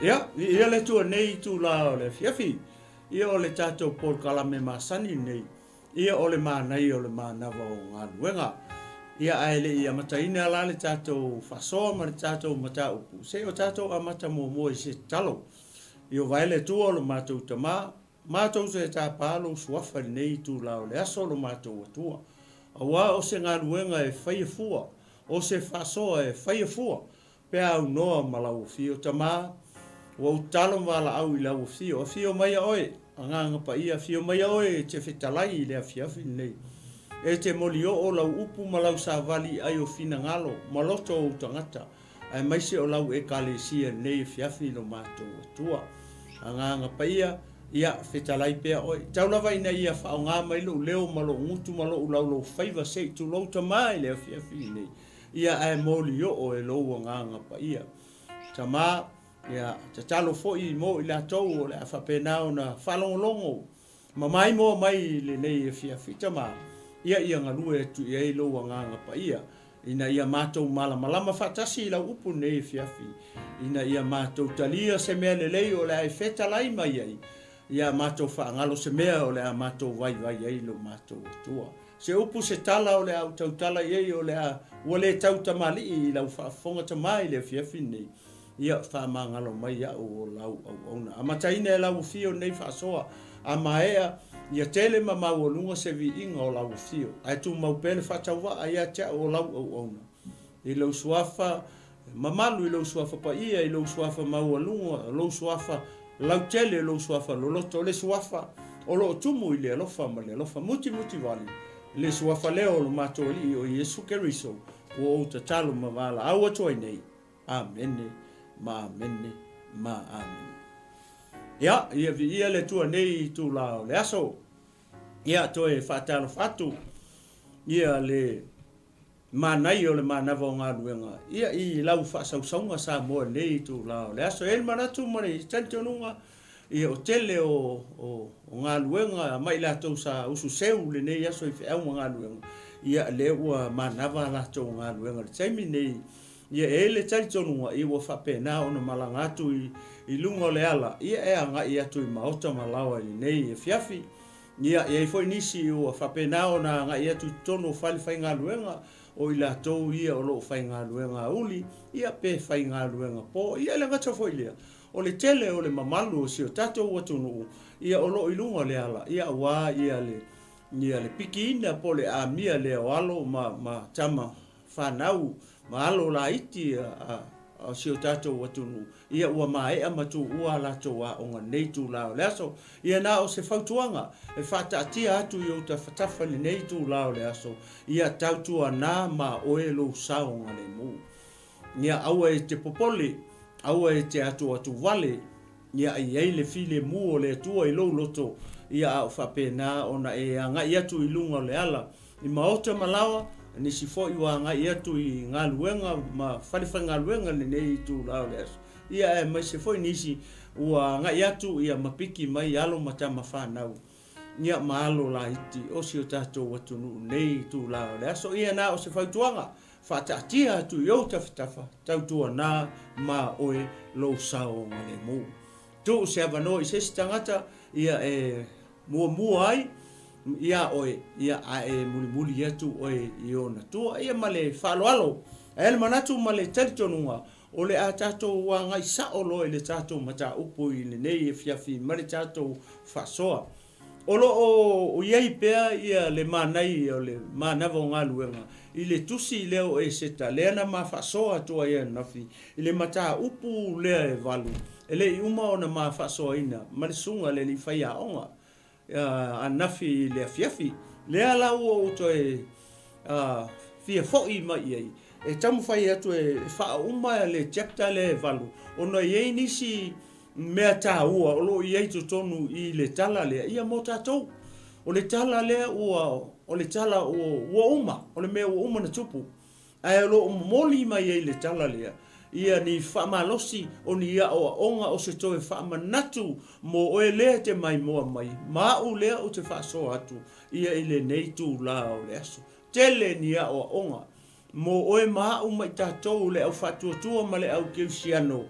Ia, viia le Atua i lenei itula o le afiafi. Ia o le tatou polokalame masani lenei, ia o le manaia o le manava o galuega. Ia ae le i amataina la le tatou faasoa ma le tatou mataupu, se i o tatou amata muamua i se tatalo. Ia vae le Atua o lo matou Tama, matou te tapa lou suafa i lenei itula o le aso lo matou Atua. Aua o se galuega e faia fua, o se faasoa e faia fua, Pe a aunoa ma lau afio, Tama, ua ou tatalo ma valaau i lau afio, Afio maia oe, Agaga Paia, Afio maia oe e te fetalai i le afiafi lenei. E te molioo lau upu ma lau savali i ai o finagalo ma loto o ou tagata, aemaise o lau Ekalesia i lenei afiafi i lo matou Atua. Agaga Paia, ia, fetalai pea oe. Tau lava ina ia faaaoga mai lou leo ma lou gutu ma lou laulaufaiva se i tulou Tama i le afiafi lenei. Ia ae molioo e lou Agaga Paia. Tama, ia, tatalo foi mo i latou o le a faapena ona faalogologo ma maimoa mai i lenei afiafi. Tama, ia ia galue atu i ai lou Agaga Paia, ina ia matou malamalama faatasi i lau upu i lenei afiafi, ina ia matou talia se mea lelei o le a e fetalai mai ai, ia matou faagalo se mea o le a matou vaivai ai lo matou Atua. Se upu se tala o le a ou tautala i ai o le a ua le tau tamalii i lau faafofoga tama i le afiafi lenei, ia faamagalo mai au o lau auauna. Amataina e lau afio lenei faasoa, a maea, ia tele ma maualuga se viiga o lau afio, ae tumau pea le faatauvaa ia te au o lau auauna. I lou suafa mamalu, i lou suafa paia, i lou suafa maualuga, lou suafa lautele, lou suafa loloto, le suafa o lo o tumu i le alofa ma le alofa mutimutivali, le suafa lea o lo matou Alii o Iesu Keriso, ua ou tatalo ma valaau atu ai nei. Amene, ma amene, ma amene. Ia, ia viia le Atua nei itula o le aso. Ia, toe faatalofa atu ia le Manaia o le manava o galuega ia i lau faasausauga Samoa i lenei itula o le aso. E i ai le manatu ma le talitonuga ia o tele o o galuega ma i latou sa usu seu i lenei aso i feau ma galuega, ia lea ua manava a latou galuega i le taimi lenei. Ia e i ai le talitonuga ia ua faapena ona malaga atu i luga o le ala ia e agai atu i maota ma laoa i lenei afiafi. Ia, e i ai foi nisi ua faapena ona agai atu i totonu o fale faigaluega, o i latou ia o lo o faigaluega auli, ia pe faigaluega po. Ia e le gata foi i lea, o le tele o le mamalu o si o tatou atunuu, ia o lo o i luga o le ala, ia aua ia le, ia le pikiina po o le amia lea o alo ma, ma tama fanau ma alo laiti a, a si o tatou atunuu, ia ua maea ma tuua a latou aoga i lenei itula o le aso. Ia na o se fautuaga e faataatia atu i ou tafatafa i lenei itula o le aso, ia tautuana ma oe lou saogalemu. Ia aua e te popole, aua e te atuatuvale, ia i ai le filemu o le Atua i lou loto, ia a o faapena ona e agai atu i luga o le ala i maota ma laoa, nisi foi ua agai atu i galuega ma falefaigaluega i lenei itula o le aso, ia aemaise foi nisi ua agai atu ia ma piki mai alo ma tama fanau, ia ma alo laiti o si o tatou atunuu i lenei itula o le aso. Ia na o se fautuaga, faataatia atu i ou tafatafa, tautuana ma oe lou saogalemu. Tuu se avanoa i se isi tagata, ia e muamua ai iā oe, ia, a e mulimuli atu oe i ona tua. Ia ma le faaaloalo, ae le manatu ma le talitonuga, o le a tatou agai sao loa i le tatou mataupu i lenei afiafi ma le tatou faasoa. O lo o i ai pea ia le manaia o le manava o galuega i le tusi lea o Eseta, lea na ma faasoa atu ai ananafi i le mataupu lea e valu, e le i uma ona ma faasoaina ma le susuga i le alii faiaoga ananafi i le afiafi. Lea la ua ou toe fia foi mai i ai, e taumafai atu e faauma le chapter lea e valu, ona e i ai nisi mea taua o lo o i ai i totonu i le tala lea, ia mo tatou. O le tala lea ua, o le tala ua, ua uma, o le mea ua uma ona tupu. Ae o lo o momoli mai ai le tala lea, ia ni faamalosi, o ni aoaoga, o se toe faamanatu mo oe lea e te maimoa mai, ma au lea ou te faasoa atu ia i lenei itula o le aso. Tele ni aoaoga mo oe ma au ma i tatou, le au faatuatua ma le au kerisiano.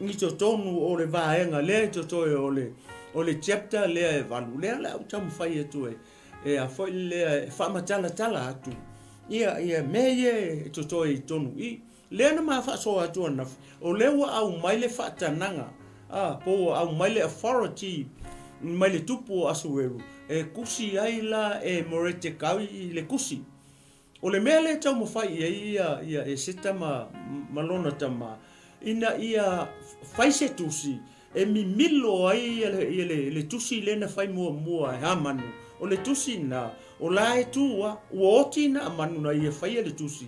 i totonu o le vaega lea e totoe o le o le chapter lea e valu, lea o le a ou taumafai atu e e a foi lea e faamatalatala atu ia ia mea ia e totoe i totonu i. Lea na ma faasoa atu ananafi, o lea ua aumai le faatanaga, a, po ua aumai le authority mai le tupu o Asueru e kusi ai la e Moretekai le kusi. O le mea lea e taumafai i ai ia, ia Eseta ma, ma lona tama, ina ia fai se tusi e mimilo ai ia le, ia le, le tusi lea na fai muamua e Hamanu. O le tusi lena, o la e tu a, ua oti na Hamanu na ia faia le tusi,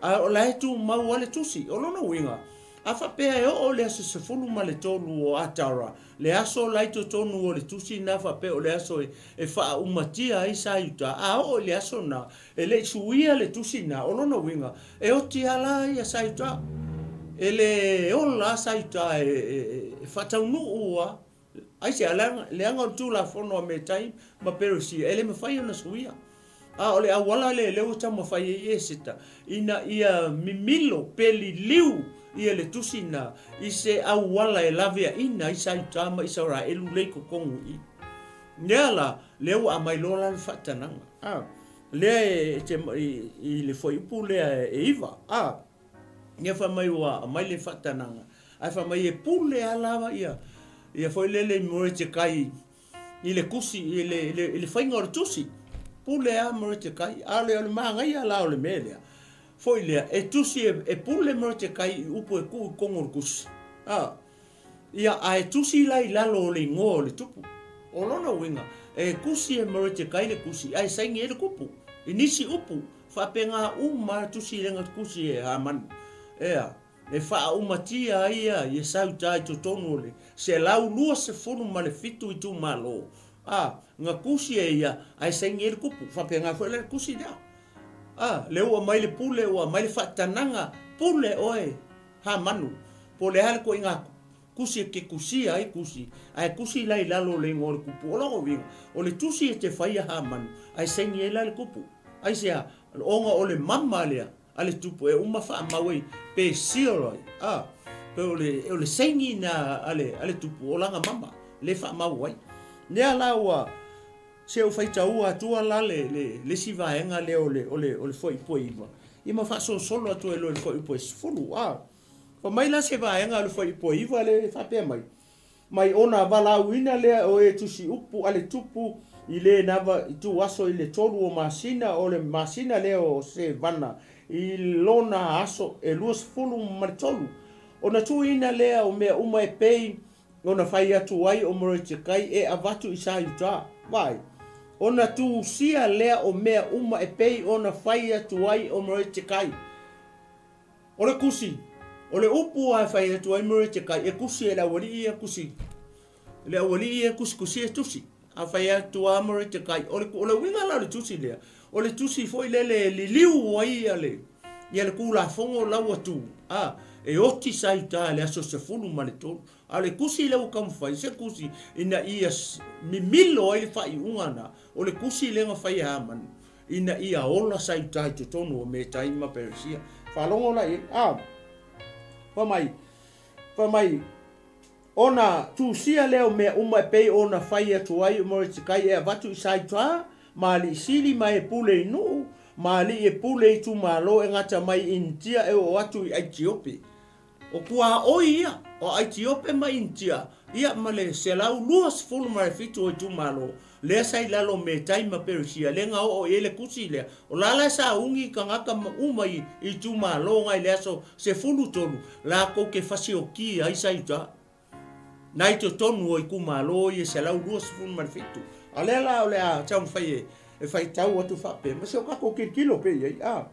a o la e tumau lava le tusi. O lona uiga, a faapea e oo i le aso 13 o Atara, le aso la i totonu o le tusi lena faapea o le aso e faaumatia ai sa Iuta, a oo i le aso lena, e le i suia le tusi lena, o lona uiga, e oti lava la ia sa Iuta. E le ola lava sa Iuta e faataunuu lava. Aisea? Leaga o le Tulafono a Metai ma Peresia e le mafai ona suia. A o le auala lea lea ua taumafai ai Eseta ina ia mimilo pe liliu ia le tusi na i se auala e laveaina ai sa Iuta ma Isaraelu lea i totonu i i. Lea la, lea ua aumai loa la le faatanaga. A, lea e te, i, i le fuaiupu lea e 9. A, ia fai mai ua aumai le faatanaga, ae fai mai e pule lava lava ia, ia foi lele i Moretekai i le tusi, i le, i le, i le faiga o le tusi. Pule lava Moretekai. A o le, o le manaia la o le mea lea, foi lea, e tusi e, e pule Moretekai i upu e tuu i totonu o le tusi. A, ia, ae tusi la i lalo o le igoa o le tupu. O lona uiga, e tusi e Moretekai le tusi, ae saini ai le tupu. I nisi upu, faapena uma lava tusi lea na tusi e Hamanu. Ea. E faaaumatia ai ia Iesauta i totonu o le 127 itumalo, a, na tusi e ia ae saini ai le kupu. Faapena foi la le tusi lea. A, lea ua aumai le pule, ua aumai le faatanaga, pule oe Hamanu, po o le a le ituaiga tusi e te tusia ai tusi, ae tusi la i lalo o le igoa o le kupu. O lona uiga, o le tusi e te faia Hamanu, ae saini ai la le kupu. Aisea? Ona o le mama lea a le tupu e uma faamau ai pe seal ai a pe o le o le saini na a le a le tupu o lana mama le faamau ai lea la ua se ou faitaua atua la le le le isi vaega lea o le o le o le fuaiupu e iva ia ma faasolosolo atu ai loa i le fuaiupu e sefulu a fai mai la se vaega o le fuaiupu e iva lea e faapea mai Mai ona valaauina lea o e tusi upu a le tupu i le nava ituaso i le tolu o masina o le masina lea o Sevana i lona aso e 23, ona tuuina lea o mea uma e pei ona fai atu ai o Moretekai e avatu i sa Iuta. Vaai, ona tuusia lea o mea uma e pei ona fai atu ai o Moretekai. O le kusi, o le upu a e fai atu ai Moretekai, e kusi e le aualii ia kusi, le aualii ia kusikusi e tusi. A fai atu a Moretekai, o le, o le uiga la o le tusi lea, o le tusi foi lele e liliu ai ia le, ia le Tulafono la ua tu, a, e oti sa i uta i le aso 13. A o le kusi lea ua taumafai, se kusi ina ia mimilo ai le faaiuga na, o le kusi lea na fai e Hamani, ina ia ola sa i uta i totonu o Metai ma Peresia. Faalogo la i ai, a, fai mai, fai mai, ona tusia lea o mea uma e pei ona fai atu ai o Moretekai e avatu i Saita, ma alii sili ma e pule i nuu, ma alii e pule i itumalo e gata mai i Initia e oo atu i Aitiope. O tuaoi ia, o Aitiope ma Initia, ia ma le 127 o itumalo, lea sa i lalo o Metai ma Peresia, lea na oo i ai le tusi lea. O la la e sauni tagata uma i itumalo na i le aso 13, latou te fasiokia ai sa Iuta. Na i totonu o itumalo ia 127. A lea la o le a taumafai e faitau atu faapea, ma se o tatou tilotilo pea i ai, a.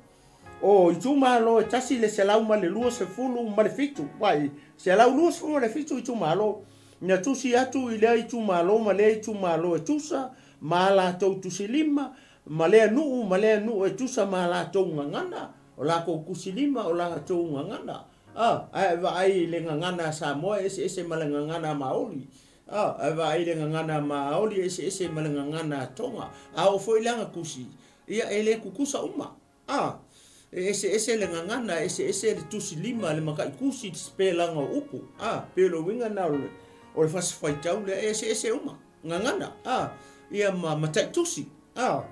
O itumalo e tasi le selau ma le luasefulu ma le fitu, vai, 127 itumalo, na tusi atu i lea itumalo ma lea itumalo e tusa ma a latou tusilima, ma lea nuu ma lea nuu e tusa ma a latou gagana, o latou tusilima, o latou gagana. A, ae vaai i le gagana a Samoa e eseese ma le gagana a Maori. A, ae vaai i le gagana a Maori e eseese ma le gagana a Tonga. A oo foi i le aga tusi, Ia, e le tutusa uma. A. E eseese le gagana, e eseese le tusi lima, le mataitusi, le sipelaga o upu, a, pei o le uiga lena o le, o le fasi faitau lea, e eseese uma, gagana, a, ia ma mataitusi, a.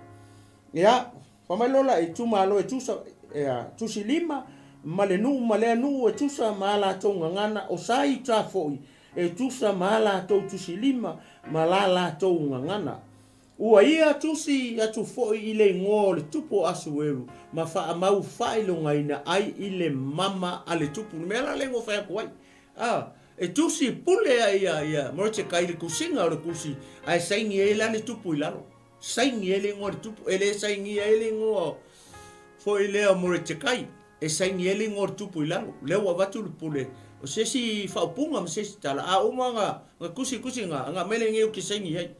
Ia, fai mai loa la, itumalo e tusa, ia, tusi lima, ma le nuu ma lea nuu e tusa ma a latou gagana, o sa ita foi e tusa ma a latou tusi lima ma la latou gagana. Ua ia tusi atu foi i le igoa o le tupu o Asueru ma faamau faailogaina ai i le mama a le tupu. Le mea la lea ua fai atu ai, a, e tusi pule ai ia, ia Morotekai i le tusiga o le tusi, ae saini ai la le tupu i lalo. Saini ai le igoa o le tupu, e le sainia ai le igoa foi lea o Morotekai, e saini ai le igoa o le tupu i lalo. Lea ua avatu le pule, o se isi faaupuga ma se isi tala, a uma ona, ona tusi tusi na, ona aumai lea i inei ou te saini ai.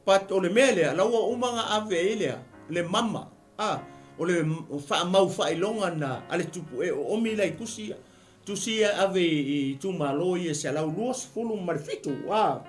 But o le mea lea, la ua uma ona ave ai lea, le mama, a, o le faamau faailoga na a le tupu e oomi la i tusi ia. Tusi ia e ave i itumalo ia e 127, a.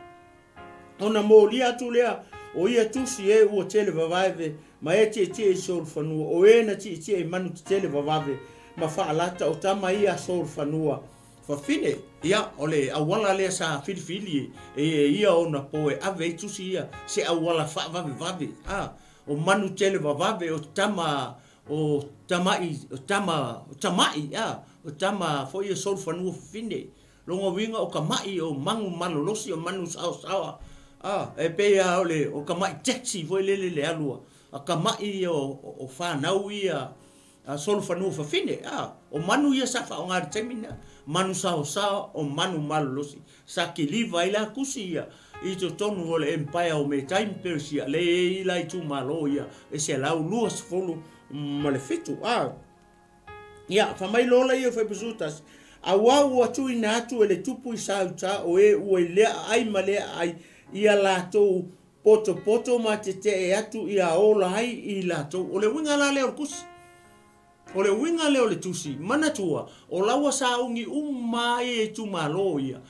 Ona molia atu lea o ia tusi e ua tele vavaeve ma e tietie i solofanua, o e na tietie i manu tetele vavave ma faalata o tama ia a solofanua. Fafine, ia, o le auala lea sa filifili e ia ona po e ave ai tusi ia, se auala faavavevave, a, o manu tele vavave, o tama, o tama'i, o tama, o tama'i, a, o tama foi ia solofanua fafine. Lona uiga o ka ma'i o manu malolosi, o manu saosaoa, a, e pei lava o le, o ka ma'i taxi foi lele le alu a ka ma'i ia o fanau ia a solofanua fafine, a, o manu ia sa faaaoga i le taimi lena, manu saosaoa, o manu malolosi, sa kiliva ai la tusi ia i totonu o le Empire o Metai ma Peresia, lea e i ai la itumalo ia e 127, a. Ia, fai mai loa laia o Faipusutas, Auā ua tuuina atu e le tupu i Sauta o e ua i lea aai ma lea aai ia latou potopoto ma tetee atu ia ola ai i latou. O le uiga la lea o le tusi. O le uiga lea o le tusi, manatua, o la ua sauni uma ai e itumalo ia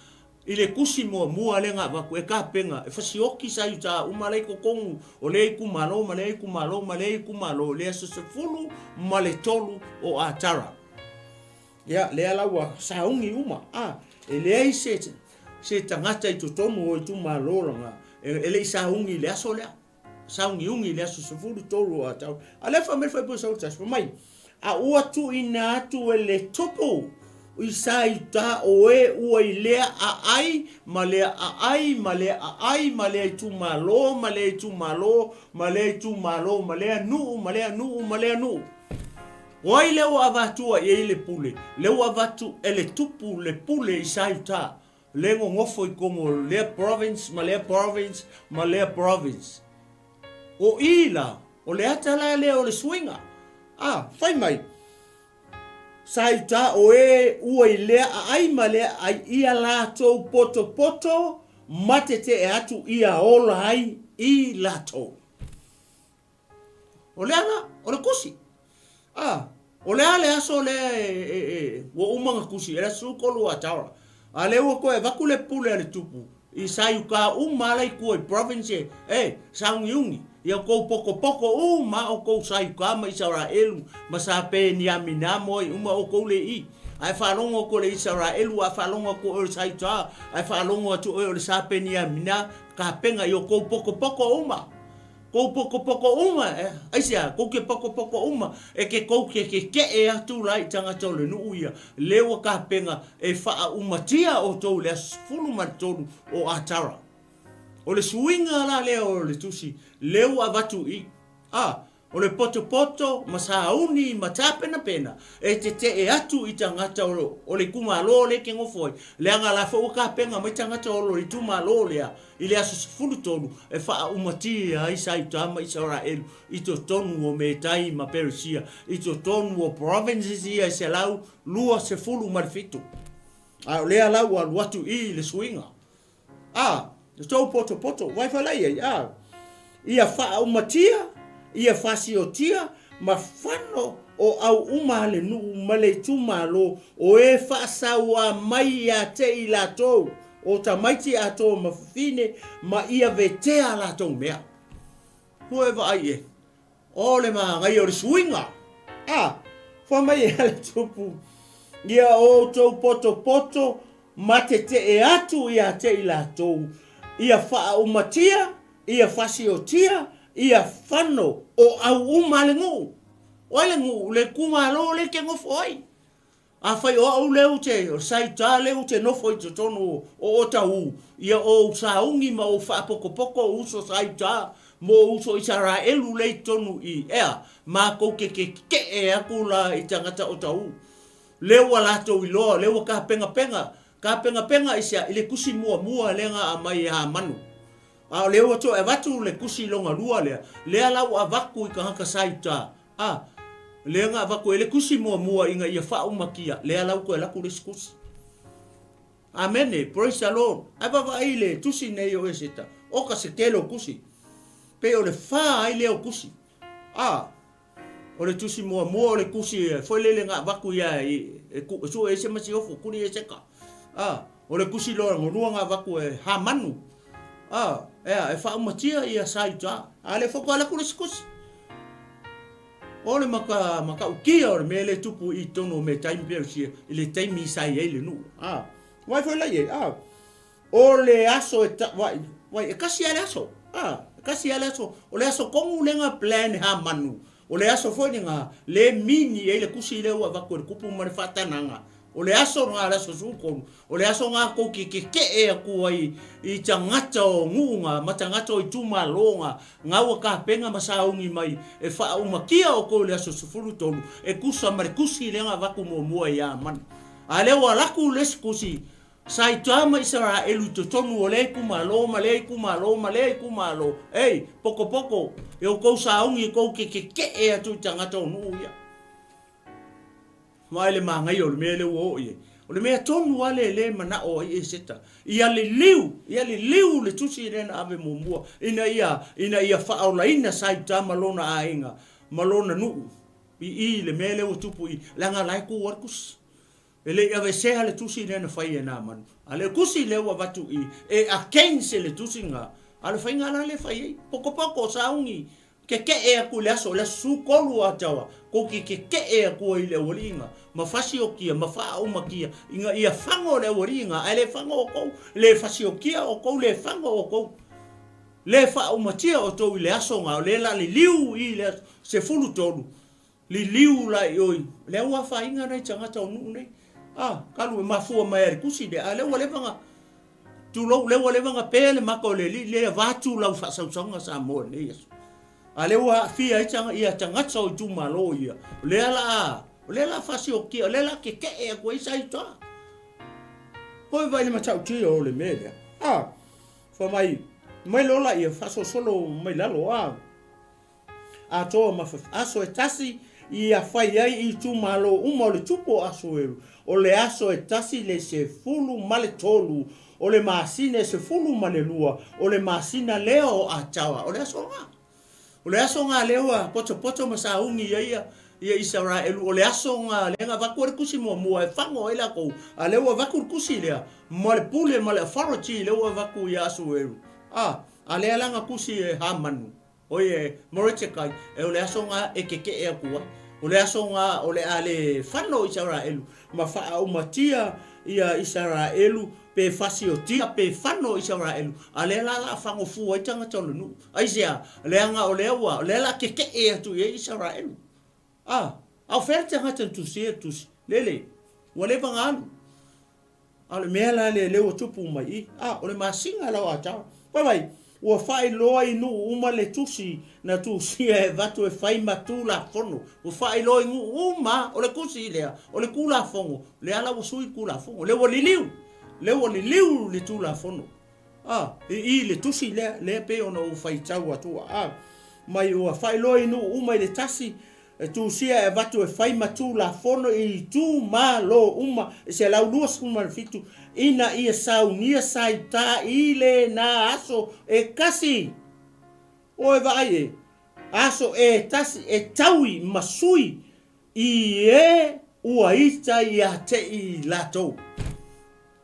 I le tusi muamua lea na avatu e tapena, e fasioti sa Iuta uma la i totonu o lea itumalo ma lea itumalo ma lea itumalo i le aso 13 o Atara. Ia, lea la ua sauni uma, a, e leai se, se tagata i totonu o itumalo lana e, e le i sauni i le aso lea. Sauniuni i le aso 13 o Atara. A lea fai mai le faipule Saulu tasi, fai mai, A ua tuuina atu e le Tupu i sa Iuta o e ua i lea aai ma lea aai ma lea aai ma lea itumalo ma lea itumalo ma lea itumalo ma lea nuu ma lea nuu ma lea nuu. O ai lea ua avatua i ai le pule? Lea ua avatu e le Tupu le pule i sa Iuta Le nonofo i totonu o lea province ma lea province ma lea province. O i la, o le ata la lea o le suiga. A, fai mai, sa i uta o e ua i lea aai ma lea aai ia latou potopoto ma tetee atu ia ola ai i latou. O le ala, o le tusi. A, o le a le aso lea e, e, e, ua uma ona tusi, e le aso 13 o Ataora. A lea ua toe avatu le pule a le tupu i Saiuka uma ala i tua i province e, sauniuni, ia outou potopoto uma outou Saiuka ma Isaraelu ma sa Peniamina mo ai uma outou le i. Ae faalogo atu o le Isaraelu, ae faalogo atu o le Saiuka, ae faalogo atu o le sa Peniamina, tapena i outou potopoto uma. Kou pokopoko uma, e, aisea, kou ke pokopoko uma, e ke kou ke kekeʻe atu la i tagata o le nuu ia, le ua tapena e faaumatia outou i le aso 13 o Atara. O le suiga la lea o le tusi, le ua avatu i, a, o le potopoto ma sauni ma tapenapena e tetee atu i tagata o, o le itumalo lea e te nofo ai, leaga la foi ua tapena mai tagata o le itumalo lea, I le aso 13 e faaaumatia ai Saiuta ma Isaraelu i totonu o Metai ma Peresia, i totonu o provinces ia e 127. A o lea la ua alu atu i le suiga. A, le tou potopoto, wai fa i ai, a, ia faaaumatia, ia fasiotia, ma fano o au uma a le nuu ma le itumalo o e faasauā mai ia te i latou, O tamaiti atoa ma fafine ma ia vetea a latou mea. Kua e vaai e, o le manaia o le suiga. A, Fai mai e le tupu, Ia outou potopoto ma tetee atu ia te i latou, ia faaumatia, ia fasiotia, ia fano o au uma le nuu. O ai le nuu? Le itumalo lea e te nofo ai. Afai o au lea ou te, o le Saita lea ou te nofo i totonu o Otahuhu, ia ou sauni ma ou faapotopoto ou uso Saita ma ou uso Isaraelu lea i totonu i i, ea, matou te tetee atu la i tagata Otahuhu. Lea ua latou iloa, lea ua tapenapena, tapenapena i sea? I le tusi muamua lea na aumai e Hamanu. A o lea ua toe avatu le tusi lona lua lea, lea la ua avatu i tagata Saita, A, lea na avatu ai le tusi muamua ina ia faaumatia, lea la ua toe alu atu le isi tusi. Amene, praise the Lord. Ae vaavaai i le tusi nei o Eseta, oka se tele o tusi. Pei o le fa ai lea o tusi. A, o le tusi muamua o le tusi foi lele na avatu ia e, e, e sue ai se masiofo, kuli Eseta. A, o le tusi lona lua na avatu e Hamanu. A, ea, e faaumatia ia Saita. A lea foi toe alu atu le isi tusi. O le maka, matautia o le mea lea e tupu i totonu o meatai ma peresia i le taimi sa i ai le nuu. A, vaai foi la i ai, a, o le aso e ta, vai, vai, e kasi lava le aso. A, e kasi lava le aso. O le aso tonu lea na plan e Hamanu. O le aso foi lena lea e mini ai le tusi lea ua avatu e le tupu ma le faatanaga. O le aso lena, le aso 13, o le aso lena tou te keke'e atu ai i tagata o nuu na ma tagata o itumalo na, na ua tapena ma sauni mai e faaaumatia outou i le aso 13, e tusa ma le tusi lea na avatu muamua ia Amana. A lea ua alu atu le isi tusi, sa i tua ma Isaraelu i totonu o lea itumalo ma lea itumalo ma lea itumalo, ei, potopoto, e outou sauni tou te keke'e atu i tagata o nuu ia. Vaai le manaia o le mea lea ua oo i ai. O le mea tonu lava lea lea e manao ai Eseta, ia liliu, ia liliu le tusi lea na ave muamua ina ia, ina ia faaolaina Saita ma lona aiga ma lona nuu i i le mea lea ua tupu i i, leaga la e tu lava le tusi. E le i aveesea le tusi lea na fai e Namanu. A o le tusi lea ua avatu i i, e against le tusi lena, a o le faiga la lea e fai ai, potopoto, sauni, Kekeʻe aku i le aso, o le aso 13 Atawa, kou ke kekeʻe aku ai i le aualiiga, ma fasiokia, ma faaaumakia, ina ia fago le aualiiga, ae le fago outou, le fasiokia outou, le fago outou, le faaaumatia outou i le aso na, o lea la liliu i le aso 13, Liliu la i oi, lea ua afaina nai tagata o nuu nei. A, kalu e mafua mai a le tusi lea, a lea ua leva na, tulou, lea ua leva na pe le maka o le alii lea vaatu lau faasausauga Samoa i lenei aso. A lea ua aafia ai tanga, ia tagata o itumalo ia, o lea la a, o lea la a fasiokia, o lea la a keke'e atu ai sa i toa. Hoi vai le matautia o le mea lea. A, fa mai, mai lola ia, faasolosolo mai lalo, a. Atoa ma aso e tasi ia fai ai i itumalo uma o le tupu o Asueru, o le aso e tasi le 13 o le masina e 12 o le masina lea o Atawa. O le aso lena. O le aso lena lea ua potopoto ma sauni ai ia ia Isaraelu, o le aso lena lea na avatu ai le tusi muamua e fago ai latou, a lea ua avatu le tusi lea ma le pule ma le authority lea ua avatu ia Asueru. A, a lea la na tusi e Hamanu. Oi e Moretekai, e o le aso nga e kekeʻe aku ai. O le aso nga o le a le fano Isaraelu, ma faaaumatia ia Isaraelu pe fasiotia pe fano Isaraelu, a lea la la fago fua ai tagata o le nuu. Aisea? Leaga o lea ua, o lea la kekeʻe atu i ai Isaraelu. A, a o fea le tagata na tusia le tusi? Lele, ua leva na alu. A o le mea la lea lea ua tupu mai i, a, o le masina la o Atawa. Fai mai, ua faailoa i nuu uma le tusi na tusia e avatu e fai ma Tulafono. Ua faailoa i nuu uma, o le tusi lea, o le Tulafono, lea la ua sui le Tulafono, lea ua liliu, lea ua liliu le Tulafono. A, i i le tusi lea, lea pei ona ou faitau atua, a, mai ua faailoa i nuu uma i le tasi E tusia e avatu e fai ma Tulafono i itumalo uma e 127 ina ia saunia saita i lena aso e kasi. Oi vaai e, aso e tasi e taui ma sui i e ua ita ia te i latou.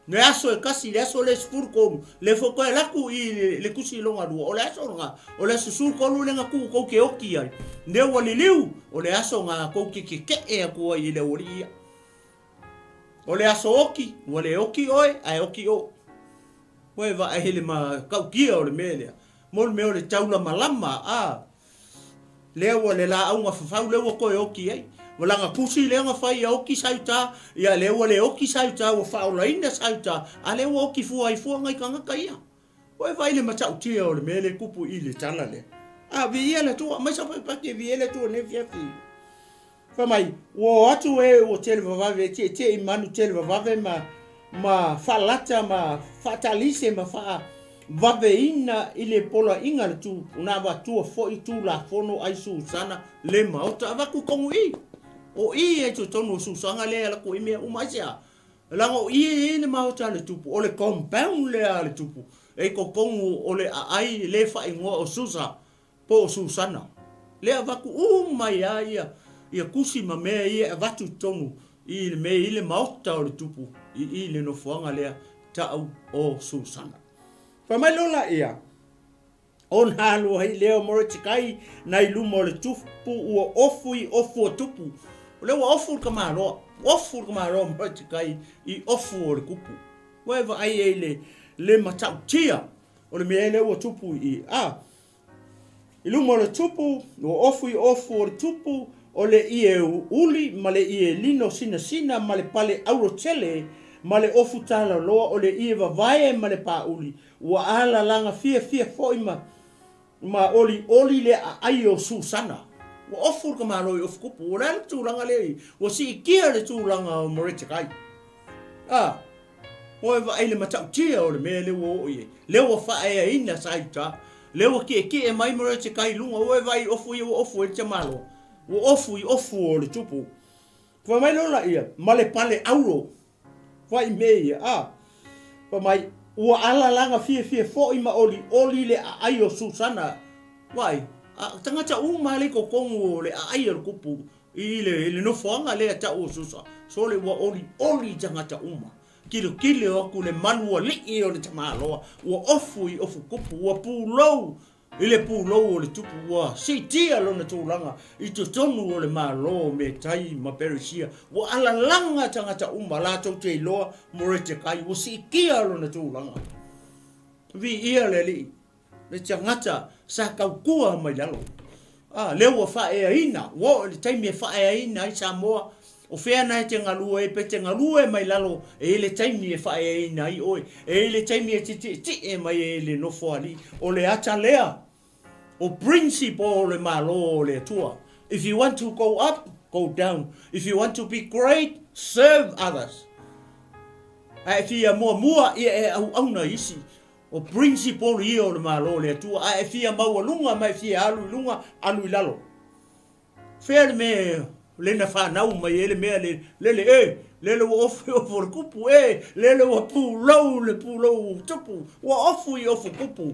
Le aso e kasi, le aso le 13, le fo koe laku i le kusi longa lua, o le aso nga, o le aso 13 le nga ku kou ke oki ai. Ne ua liliu, o le aso nga kou ke ke ke e aku ai i le ori ia. O le aso oki, ua le oki oe, ae oki o. Ua e vaai hele ma kaukia o le mea lea. Mo le mea o le taulamalama, a, Lea ua le laauga fafau lea ua toe oti ai. Ua laga tusi lea na fai ia oti Saiuta, ia lea ua le oti Saiuta ua faaolaina Saiuta, a lea ua oti fua ai fua nai tagata ia. Ua e vaai i le matautia o le mea lea e tupu i le tala lea. A, viia le Atua, aumai sau paipaki e viia ai le Atua i lenei afiafi. Fai mai, ua o atu e ua televavave e tietie i manu televavave ma, ma faalata ma faatalise ma faavaveina i le poloaiga a le tu, na avatua foi Tulafono ai Susana le maota. Avatu i tonu i. O i ai totonu o Susana lea e ala atu ai mea uma. Aisea? Leaga o i e i ai le maota a le tupu, o le compound lea a le tupu, e i totonu o le aai le faaigoa o Susa. Po o Susana, lea avatu uma ai lava ia, ia tusi ma mea ia e avatu i totonu i le mea i le maota o le tupu i i le nofoaga lea ta'u o Susana. Fai mai loa laia, Ona alu ai lea o Moretekai nai luma o le tupu ua ofu i ofu o tupu. O lea ua ofu le tamaloa, ofu le tamaloa o Moretekai i ofu o le tupu. Ua e vaai ai i le, le matautia O le mea lea ua tupu i i. A, i luma o le tupu, ua ofu i ofu o le tupu, o le ie uli ma le ie lino sinasina ma le pale auro tele ma le ofu talaloa, o le ie vavae ma le pāuli, ua alalaga fiafia foi ma, ma olioli le aai o Susana. Ua ofu le tamaloa i ofu tupu. O le a le tulaga lea i, ua siitia le tulaga o Moretekai. A, Ua e vaai i le matautia o le mea lea ua oo i ai, lea ua faaeaina Saiuta, lea ua tietie mai Moretekai i luga, ua e vaai i ofu ia ua ofu ai le tamaloa, ua ofu i ofu o le tupu. Fai mai loa laia, ma le pale auro, fai mea ia, a, fai mai, ua alalaga fiafia foi ma olioli le aai o Susana, vaai, a, tagata uma lava le i totonu o le aai o le tupu, I le nofoaga lea ta'u o Susa, sole ua olioli tagata uma. Tilotilo atu le malu alii o le tamaloa, ua ofu i ofu kupu, ua pulou i le pulou o le tupu, ua siitia lona tulaga i totonu o le Malo o Metai ma Peresia, ua alalaga tagata uma latou te iloa Moretekai, ua siitia lona tulaga. Viia le Alii. Le tagata sa tautua mai lalo. A, lea ua faaeaina, ua oo i le taimi e faaeaina ai Samoa, o fea na e te galue ai, pe te galue mai lalo, e i ai le taimi e faaeaina ai oe, e i ai le taimi e te tietie mai ai i le Nofoalii. O le ata lea, o principle o le Malo o le Atua. If you want to go up, go down. If you want to be great, serve others. A e fia muamua, ia e auauna i isi. O principle ia o le Malo o le Atua, a e fia maualuga ma e fia alu i luga, alu i lalo. Fea le mea lena fanau mai ai le mea le, lele, e, lele ua ofu i ofu o le kupu, e, lele ua pulou le pulou tupu, ua ofu i ofu kupu.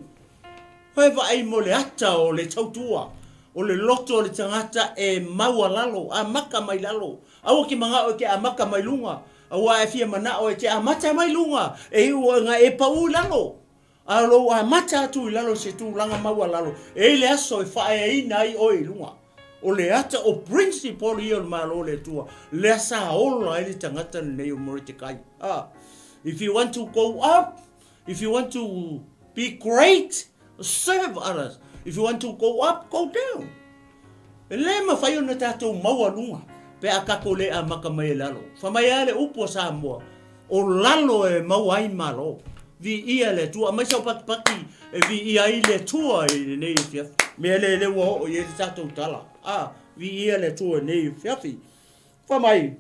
Koe vaai mo le ata o le tautua, o le loto o le tagata e maualalo, amata mai lalo. Aua ke manao e ke amata mai luga, Aua e fia manao e te amata mai luga, e iu oe nga e pau i lalo. A o lou amata atu i lalo i se tulaga maualalo, e i le aso e faaeaina ai oe i luga. O le ata o principle ia o le Malo o le Atua, lea sa ola ai le tagata lenei o Moretekai. Ah, if you want to go up, if you want to be great, serve others. If you want to go up, go down. E le mafai ona tatou maualuga pe a tatou le amata mai e lalo. Fai mai lava le upu a Samoa, o lalo e maua ai malo. Viia le Atua, aumai sau patipati e viia ai le Atua i lenei afiafi. Mea lea lea ua oo i ai le tatou tala. A, viia le Atua i lenei afiafi. Fai mai,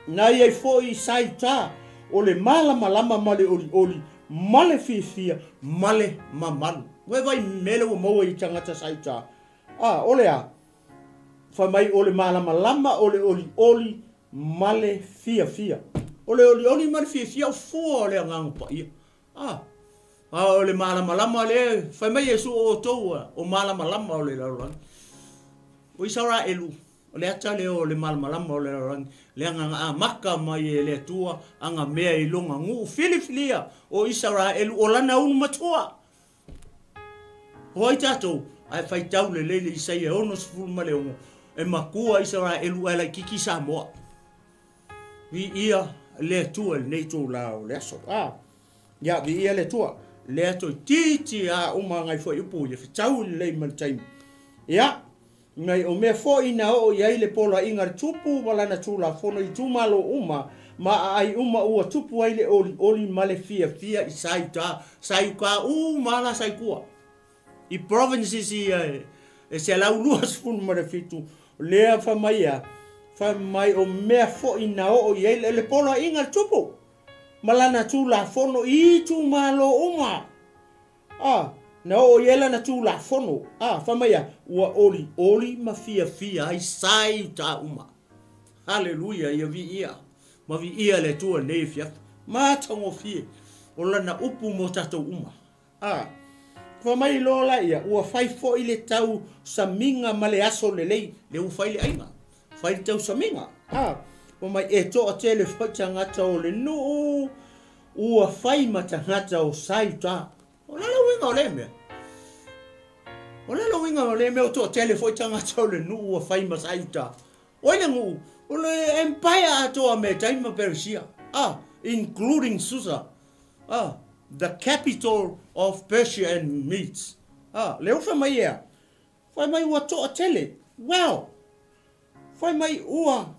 na i ai foi Saita o le malamalama ma le olioli ma le fiafia ma le mamalu. Ua e vaai mea lea ua maua i tagata Saita? A, o le a? Fai mai o le malamalama, o le olioli ma le fiafia. O le olioli ma le fiafia o fua o le Agaga Paia. A, a o le malamalama lea, fai mai Iesu o outou o malamalama o le lalolagi. O Isaraelu. O le ata lea o le malamalama o le lalolagi, le agaga amata mai e le Atua agamea i lona nuu filifilia o Isaraelu o lana ulu matua. O ai tatou? Ae faitau lelei le Isaia 66, e matua Isaraelu ae laititi Samoa. Viia le Atua i lenei itula o le aso. A, ia, viia le Atua. Lea toeitiiti a uma nai fuaiupu ia fetau lelei ma le taimi. Ia, nai o mea foi na oo i ai le poloaiga a le Tupu ma lana Tulafono i itumalo uma ma aai uma ua tupu ai le olioli ma le fiafia i Saiuta, Saiuta uma la Saitua. I provinces ia e 127, lea fai mai a, fai mai o mea foi na oo i ai le poloaiga a le Tupu ma lana Tulafono i itumalo uma. A, na oo i ai lana Tulafono. A, fai mai a, ua olioli ma fiafia ai Saiuta uma. Haleluia, ia viia ma viia le Atua i lenei afiafi. Matagofie o lana upu mo tatou uma. A, fai mai loa laia, ua fai foi le tausamiga ma le aso lelei, lea ua fai le aiga, fai le tausamiga. A, fai mai, e toatele foi tagata o le nuu ua fai ma tagata o Saiuta. O le a le uiga o lea mea? O le a le uiga o lea mea o toatele foi tagata o le nuu ua fai ma Saiuta? O ai le nuu? O le empire atoa Metai ma Perisia, a, including Susa. A, the capital of Persia and Medes. A, lea ua fai mai ea, fai mai ua toatele. Well, fai mai ua,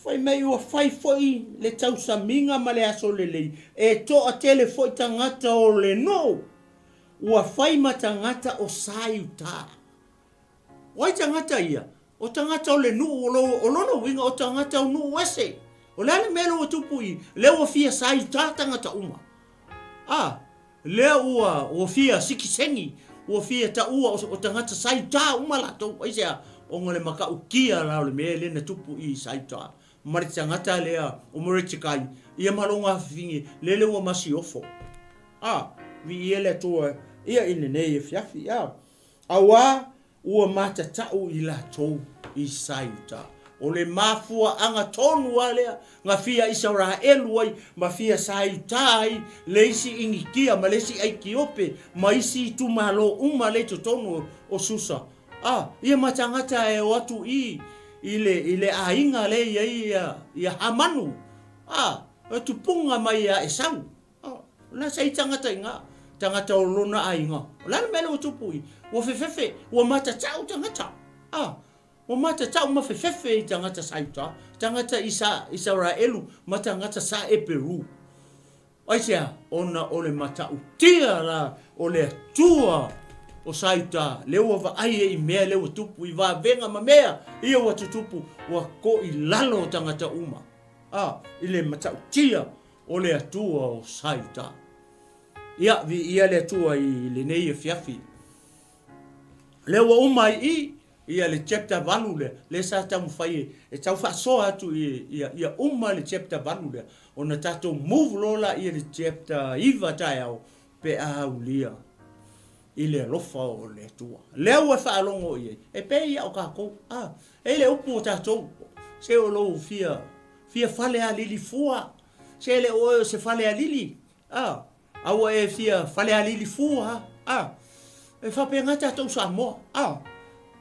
fai mai ua fai foi le tausamiga ma le aso lelei, e toatele foi tagata o le nuu, ua fai ma tagata o Saiuta. O ai tagata ia? O tagata o le nuu, o lona uiga o tagata o nuu ese. O le a le mea lea ua tupu i, lea ua fia saitā tagata uma. A, lea ua, ua fia sikiseni, ua fia taua o tagata saitā uma latou. Aisea? Ona le matautia la o le mea lea na tupu i saitā. Ma le tagata lea o Moretekai, ia ma lona afafine, lele ua masiofo. A, viia le Atua ia i lenei afiafi. A, Auā ua matatau i latou i Saiuta. O le mafuaaga tonu lava lea na fia Isaraelu ai ma fia Saiuta ai le isi Initia ma le isi Aitiope ma isi itumalo uma lea i totonu o Susa. A, ia ma tagata e o atu i i le i le aiga lea i ai ia ia Hamanu. A, e tupuga mai ia Esau. O la sa i tagata i nga tagata o lona aiga. O le a le mea lea ua tupu i? Ua fefefe, ua matatau tagata. A, ua matatau ma fefefe i tagata sa Iuta, tagata i sa Isaraelu ma tagata sa Eperu. Aisea? Ona o le matautia la o le Atua o sa Iuta, lea ua vaai ai i mea lea ua tupu, i vavega ma mea ia ua tutupu, ua ko i lalo tagata uma. A, i le matautia O le Atua o Saiuta. Ia, viia le Atua i lenei afiafi. Lea ua uma ai i, ia le chapter 8 lea, lea sa taumafai e tau faasoa atu i, ia, ia uma le chapter 8 lea, ona tatou move loa laia i le chapter 9 taeao, pe a aulia i le alofa o le Atua. Lea ua faalogo i ai, e pei ia o tatou, a, e i le upu o tatou, se o lou fia, fia falealili fua, se le o oe o se falealili, a, a ua e fia falealili fua, a, e faapena tatou Samoa, a,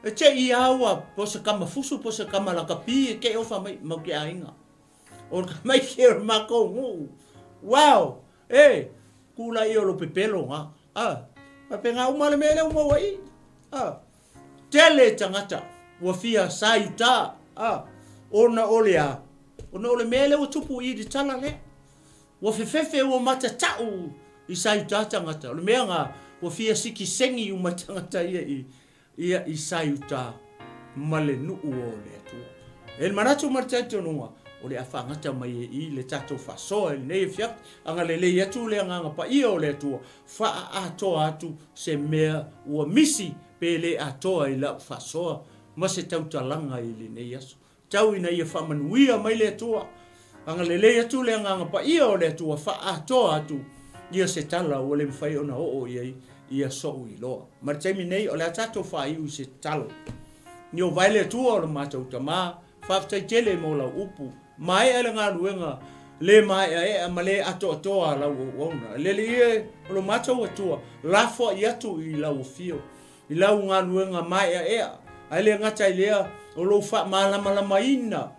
e te i a ua po se kama fusu po se kama lakapi e te ofa mai mau te aiga. O le tamaiti o le matou nuu. Wow! E! Kula ia o lo pepelo nga. A, faapena uma le mea lea ua maua i. A, tele tagata ua fia saiuta. A, ona o le a? Ona o le mea lea ua tupu i le tala lea. Ua fefefe ua matatau i saiuta tagata. O le mea nga ua fia sikiseni uma tagata ia i ia i Saiuta ma le nuu o le Atua. E le manatu ma le talitonuga, o le a faagata mai e i le tatou faasoa i lenei afiafi, agalelei atu le Agaga Paia o le Atua, faaatoa atu se mea ua misi pe le atoa i lau faasoa ma se tautalaga i lenei aso. Tau ina ia faamanuia mai le Atua. Agalelei atu le Agaga Paia o le Atua, faaatoa atu ia se tala ua le mafai ona oo i ai ia sou iloa. Ma le taimi nei, o le a tatou faaiu i se tatalo. Ieova e le Atua o lo matou Tama, faafetai tele mo lau upu. Maea le galuega le maeaea ma le atoatoa a lau auauna. Le Alii e, o lo matou Atua, lafoai atu i lau afio, i lau galuega maeaea, ae le gata i lea, o lou faamalamalamaina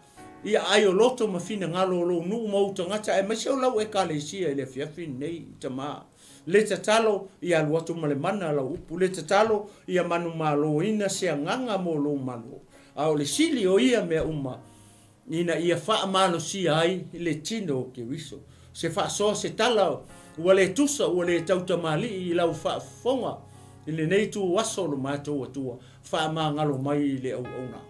i aai o loto ma finagalo o lou nuu ma ou tagata, aemaise o lau Ekalesia i le afiafi lenei, Tama. Le tatalo ia alu atu ma le mana a lau upu, le tatalo ia manumaloina se agaga mo lou Malo, a o le sili o ia mea uma, ina ia faamalosia ai le tino o Keriso. Se faasoa se tala ua le tusa, ua le tautamalii i lau faafofoga i lenei itu aso o lo matou Atua, faamagalo mai i le auauna.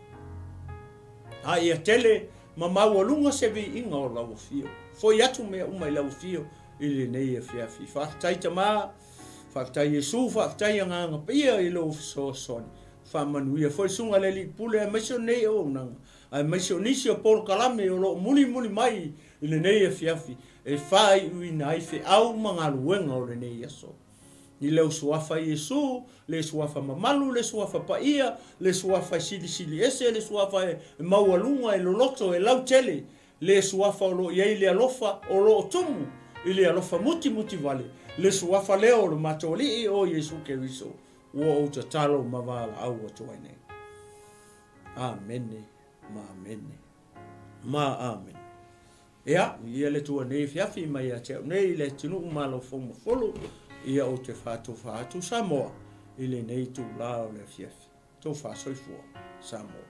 A ia tele ma maualuga se viiga o lau afio. Foi atu mea uma i lau afio i lenei afiafi. Faafetai Tama, faafetai Iesu, faafetai Agaga Paia i lou fesoasoani. Faamanuia foi le Susuga i le Alii Pule aemaise o lenei auaunaga, aemaise o nisi o polokalame o lo o mulimuli mai i lenei afiafi e faaiuina ai feau ma galuega o lenei aso. I lou Suafa Iesu, le Suafa mamalu, le Suafa paia, le Suafa e silisili ese, le Suafa e maualuga, e loloto, e lautele, le Suafa o lo o i ai le alofa o lo o tumu i le alofa mutimutivale, le Suafa lea o lo matou Alii o Iesu Keriso, ua ou tatalo ma valaau atu ai nei. Amene ma amene ma amene. Ia, viia le Atua nei afiafi mai ia te au nei i le atunuu Malo Fou ma Fulu, ia ou te faatofa atu Samoa i lenei itula o le afiafi. Tofa soifua Samoa.